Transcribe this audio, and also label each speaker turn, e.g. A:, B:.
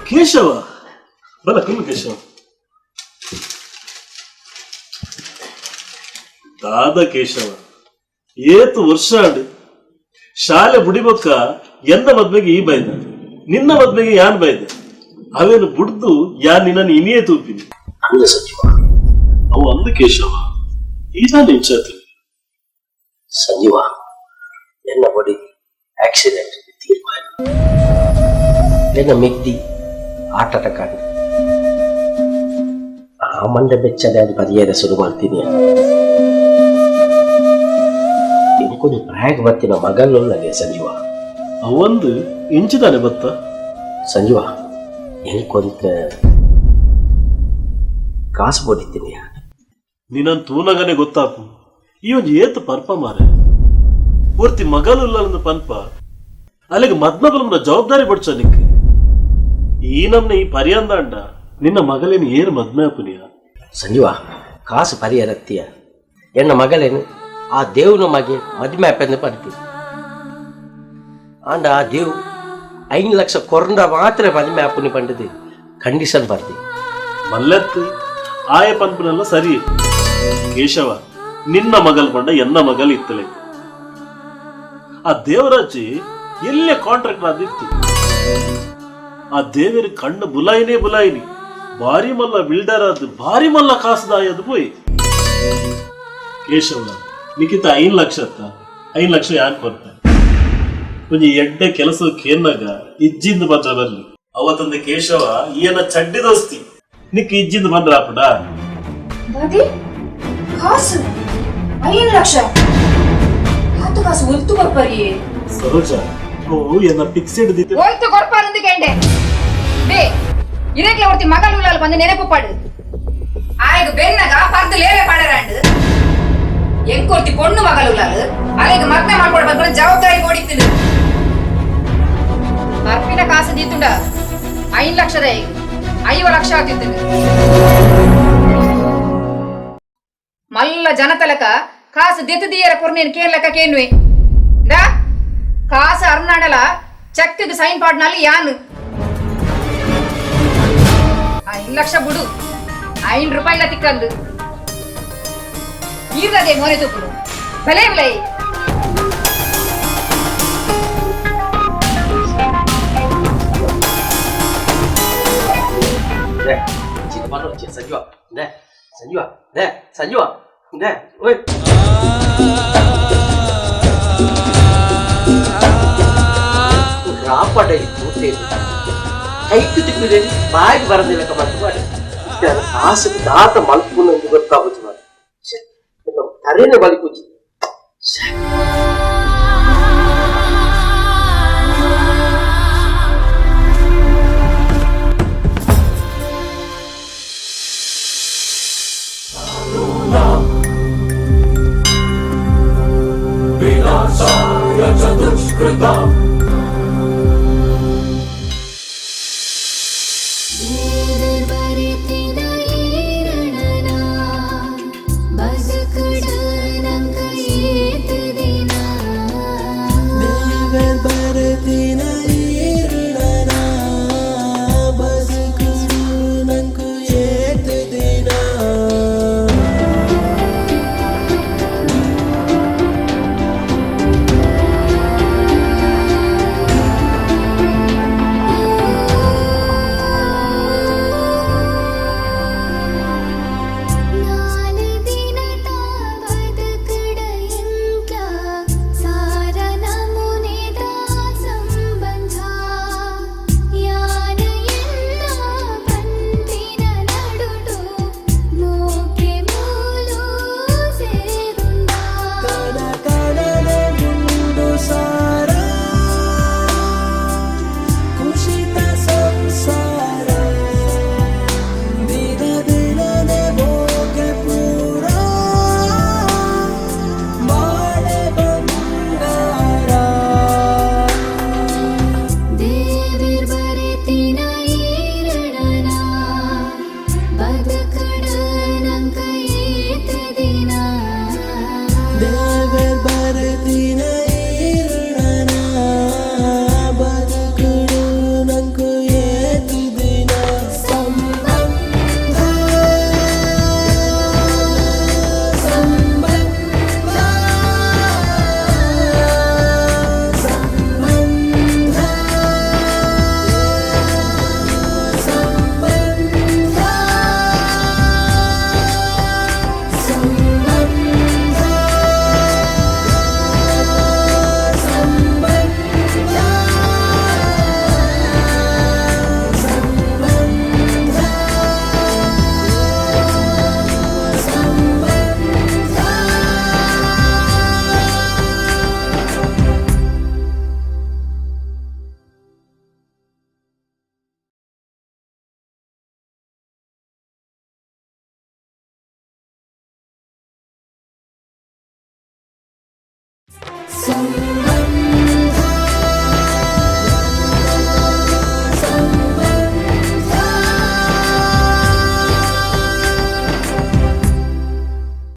A: ಕೇಶವ ಬಲ ಕುಲ್ಲು ಕೇಶವ. ದಾದ ಕೇಶವ, ಏತು ವರ್ಷ ಆಂಡ್ ಶಾಲೆ ಬುಡಿಬೊಕ್ಕ. ಎನ್ನ ಮದ್ಮೆಗೆ ಈ ಬೈದ, ನಿನ್ನ ಮದ್ಮೆಗೆ ಯಾನ್ ಬೈದೆ. ಅವೇನು ಬುಡ್ದು ಯಾನ್ ನಿನ್ನನ್ನು ಇನಿಯೇ ತೂಪಿನಿ.
B: ಅಂದ ಸಂಜೀವ.
A: ಅವು ಅಂದು ಕೇಶವ, ಈದಾನ ಇಂಚಾತಿ?
B: ಸಂಜೀವ, ಎನ್ನ ಬಡಿ ಆಕ್ಸಿಡೆಂಟ್ ತೀರ್ಮಾನ, ಎನ್ನ ಮೆಗ್ದಿ ಹಾರ್ಟ್ ಅಟ್ಯಾಕ್ ಆಗಿ. ಆ ಮಂಡೆ ಬೆಚ್ಚದೆ ಅದು ಪರಿಯರೆ ಶುರು ಮಾಡ್ತೀನಿ. ಇಂಕೊಂದು ಪ್ರಾಯಕ್ಕೆ ಬರ್ತಿನ ಮಗಲ್ಲೊಲ್ಲಗೆ ಸಂಜೀವ.
A: ಅವೊಂದು ಇಂಚಿದಾನೆ ಬತ್ತ.
B: ಸಂಜೀವ, ಎಂಕೊಂತ ಕಾಸು ಬೋಡಿದ್ದೀನಿ.
A: ನಿನ್ನನ್ ತೂನಗನೆ ಗೊತ್ತಾಪು, ಈ ಒಂಜಿ ಏತ್ ಪರ್ಪ ಮಾರೆ. ಪೂರ್ತಿ ಮಗಲುಲ್ಲಂದು ಪನ್ಪ, ಅಲ್ಲಿಗೆ ಮದ್ಮ ಬಲಮ್ನ ಜವಾಬ್ದಾರಿ ಬಡ್ಚ ನಿಕ್. ಈ ನಮ್ನ ಈ ಪರ್ಯಂದಾಂಡ ನಿನ್ನ ಮಗಲೇನು ಏರು ಮದ್ಮೆ ಆಪುನಿಯ?
B: ಸಂಜೀವ, ಕಾಸು ಪರಿಹರತ್ತೀಯ. ಎನ್ನ ಮಗಳೇನು ಆ ದೇವ್ನ ಮಗೆ ಮದ್ಮೆ ಆಪೆಂದು ಪಡ್ತಿ. ಆಂಡ ಆ ದೇವ್ 5 ಲಕ್ಷ ಕೊರಂಡ ಮಾತ್ರ ಮದ್ಮೆ ಆಪುನಿ ಪಂಡದು ಕಂಡೀಷನ್ ಬರ್ತಿ.
A: ಮಲ್ಲೆತ್ತು ಆಯ ಪನ್ಪನೆಲ್ಲ ಸರಿ ಕೇಶವ. ನಿನ್ನ ಮಗಲ್ ಪಂಡ ಎನ್ನ ಮಗಲ್ ಇತ್ತಲೆ. ಆ ದೇವರಾಜಿ ಎಲ್ಲೇ ಕಾಂಟ್ರಾಕ್ಟ್ ಆದಿತ್ತು. ಆ ದೇವರ ಕಣ್ಣು ಬುಲಾಯಿನೇ ಬುಲಾಯಿನಿ. ಭಾರಿ ಮಲ್ಲ ಬಿಲ್ಡರ್ ಅದು, ಭಾರಿ ಮಲ್ಲ ಕಾಸುದಾಯದು ಪೋಯಿ. ಕೇಶವ, ನಿಖಿತ 5 ಲಕ್ಷ ಅತ್ತ? 5 ಲಕ್ಷ ಯಾಕೆ ಬರ್ತ? ಒಂಜಿ ಎಡ್ಡೆ ಕೆಲಸ ಕೇನ್ನಾಗ ಇಜ್ಜಿಂದ ಬಂದ್ರ ಬರ್ಲಿ. ಅವತ್ತೊಂದು ಕೇಶವ, ಏನ ಚಡ್ಡಿ ದೋಸ್ತಿ, ನಿಕ್ ಇಜ್ಜಿಂದ ಬಂದ್ರ ಆಪುಡ?
C: ದಾದಿ, ಕಾಸು 5 ಲಕ್ಷ? ಆತು ಕಾಸು ಒಲ್ತು ಕೊರ್ಪರಿ?
A: ಸರೋಜ, ಅವು ಎನ್ನ ಫಿಕ್ಸ್ಡ್ ದಿತ್ತೆ.
C: ಒಲ್ತು ಕೊರ್ಪಾರಂದು ಕೆಂಡೆ. ಬೇ ಇರೇಕ್ಲ ಒರ್ತಿ ಮಗಲ್ ಉಳ್ಳಾಲ್ ಬಂದು ನೆನಪು ಪಾಡು. ಆಯ್ಗ ಬೆನ್ನಗ ಪರ್ದು ಲೇವೆ ಪಾಡರಾಂಡು. ಎಂಕೊರ್ತಿ ಪೊಣ್ಣು ಮಗಲ್ ಉಳ್ಳಾಲು, ಅಲೆಗ್ ಮದ್ಮೆ ಮಾಡ್ಕೊಡ್ ಬಂದ್ರೆ ಜವಾಬ್ದಾರಿ ಓಡಿತ್ತಿನ. ಬರ್ಪಿನ ಕಾಸು ದೀತುಂಡ 5 ಲಕ್ಷದ 50 ಲಕ್ಷ ಆತಿತ್ತು. ಮಲ್ಲ ಜನತಲಕ ಕಾಸು ದೆತ್ತು ದೀಯರ ಕೊರ್ನೇನ್ ಕೇರ್ಲಕ ಕೇನ್ವೆ ದಾ. ಕಾಸು ಅರ್ನಾಡಲ ಚೆಕ್ಗೆ ಸೈನ್ ಪಾಡ್ನಲ್ಲಿ ಯಾನು. 5 ಲಕ್ಷ ಬುಡು, 5 ರೂಪಾಯಿಲ ತಿಕ್ಕಂದು. ಈರ್ಲದೆ ಮೋನೆ ತೂಪುಡು. ಭಲೇ ಭಲೇ.
B: ಸಂಜೀವ ನೇ, ಸಂಜೀವ ನೇ, ಸಂಜೀವ ನೇ, ಓಯ್. ರಾಪಡ ತೂತೇನು ಕೈಕು ತಿಕ್ಕಿದೆ, ಬಾಯಿಗೆ ಬರದಿಲ್ಲ. ಮತ್ತು ಮಾಡಿ ಕಾಸುக்கு ದಾತ ಮಲ್ಪುನಂದು ಗೊತ್ತಾಗುದು ಮಾರ್ರೆ. ಛೆ, ತರೇನೆ ಬಲಿಪುಜಿ. ಛೆ.
D: विनाशाय च दुष्कृताम्. ॐ।